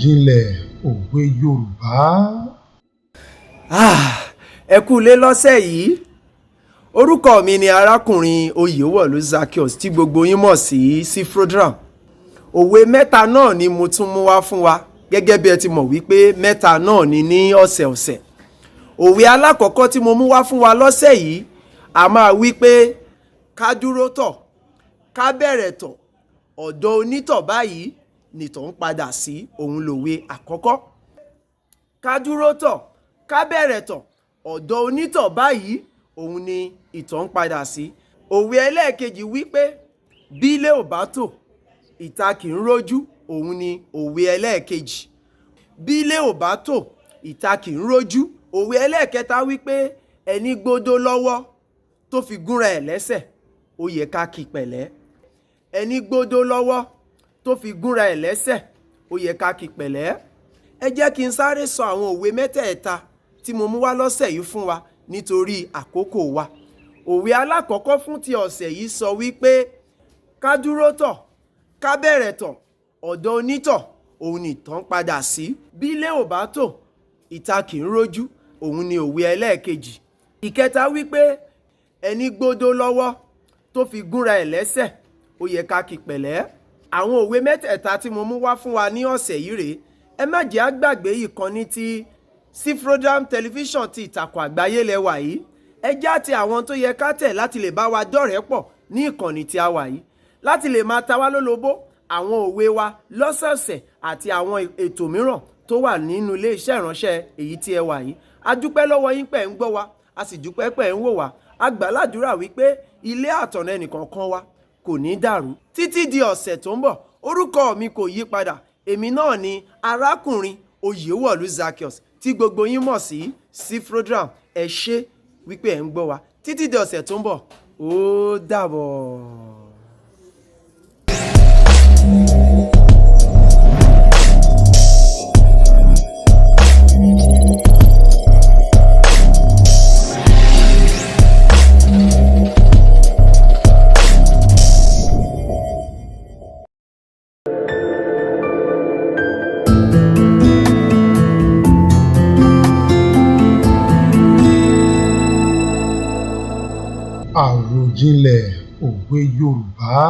Àròjinlẹ̀ òwe Yorùbá. Ah, ẹ kú ilé lọ́sẹ̀ yìí. Orúkọ mi ni arákùnrin Oyèwọ̀lú Zaccheaus, tí gbogbo yín mọ̀ sí Cfrodram. Òwe mẹ́ta náà ni mo tún mú wá fún wa, gẹ́gẹ́ bí ẹ ti mọ̀ wípé mẹ́ta náà ni ní ọ̀sẹ̀ọ̀sẹ̀. Òwe alákọ̀ọ́kọ́ tí mo mú wá fún wa lọ́sẹ̀ yìí, a máa wí pé ká dúró tọ̀, ká bẹ̀rẹ̀ tọ̀, ọ̀dọ̀ onítọ̀ báyìí nìtọ̀ ń padà sí. Òun lòwe àkọ́kọ́. Ká dúró tọ̀, ká bẹ̀rẹ̀ tọ̀, ọ̀dọ̀ onítọ̀ báyìí òun ni ìtọ̀ ń padà sí. Òwe ẹlẹ́ẹ̀kejì wípé bí ilé ò bá tò, ìta kì í rójú. Òun ni òwe ẹlẹ́ẹ̀kejì. Bí ilé ò bá tò, ìta kì í rójú. Òwe ẹlẹ́ẹ̀kẹta wípé ẹni gbódó lọ́wọ́ tó fi gúnra ẹ̀ lẹ́sẹ̀, ó yẹ ká kí pẹ̀lẹ́. Ẹni gbódó lọ́wọ́ tó fi gúnra ẹ̀ lẹ́sẹ̀, ó yẹ ká kí pẹ̀lẹ́. Ẹ jẹ́ kí n sáré sọ àwọn òwe mẹ́tẹ̀ẹ̀ta tí mo mú wá lọ́sẹ̀ yìí fún wa nítorí àkókò wa. Òwe alákọ̀ọ́kọ́ fún ti ọ̀sẹ̀ yìí sọ wípé ká dúró tọ̀, ká bẹ̀rẹ̀ tọ̀, ọ̀dọ̀ onítọ̀ òun nìtàn padà sí. Bí ilé ò bá tò, ìta kì í rójú. Òun ni òwe ẹlẹ́ẹ̀kejì. Ìkẹta wípé ẹni gbódó lọ́wọ́ tó fi gúnra ẹ̀ lẹ́sẹ̀, ó yẹ ká kí pẹ̀lẹ́. Àwọn òwe mẹ́tẹ̀ẹ̀ta tí mo mú wá fún wa ní ọ̀sẹ̀ yìí rèé. Ẹ má jẹ́ á gbàgbé ìkànnì tí Cfrodram Tẹlifíṣàn ti ìtàkùn àgbáyé lẹ́wà yìí. Ẹ já ti àwọn tó yẹ ká tẹ̀ láti lè bá wa dọ̀rẹ́ pọ̀ ní ìkànnì tí a wà yìí, láti lè máa ta wá lólobó àwọn òwe wa lọ́sọ̀ọ̀sẹ̀ àti àwọn ètò mìíràn tó wà nínú ilé iṣẹ́ ìránṣẹ́ èyí tí ẹ wà yìí. A dúpẹ́ lọ́wọ́ yín pẹ̀ ń gbọ́ wa, a sì dúpẹ́ pẹ̀ ń wò wá. A gbà ládùúrà wípé ilé àtọ̀nà ẹnìkọ̀ọ̀kan wa kò ní dàrú. Títí di ọ̀sẹ̀ tó ń bọ̀, orúkọ mi kò yí padà. Èmi náà ni arákùnrin Oyèwọ̀lú Zaccheaus, tí gbogbo yín mọ̀ sí Cfrodram. Ẹ ṣé wípé ẹ̀ ń gbọ́ wa. Títí di ọ̀sẹ̀ tó ń bọ̀, ó dàbọ̀. Àròjinlẹ̀ òwe Yorùbá.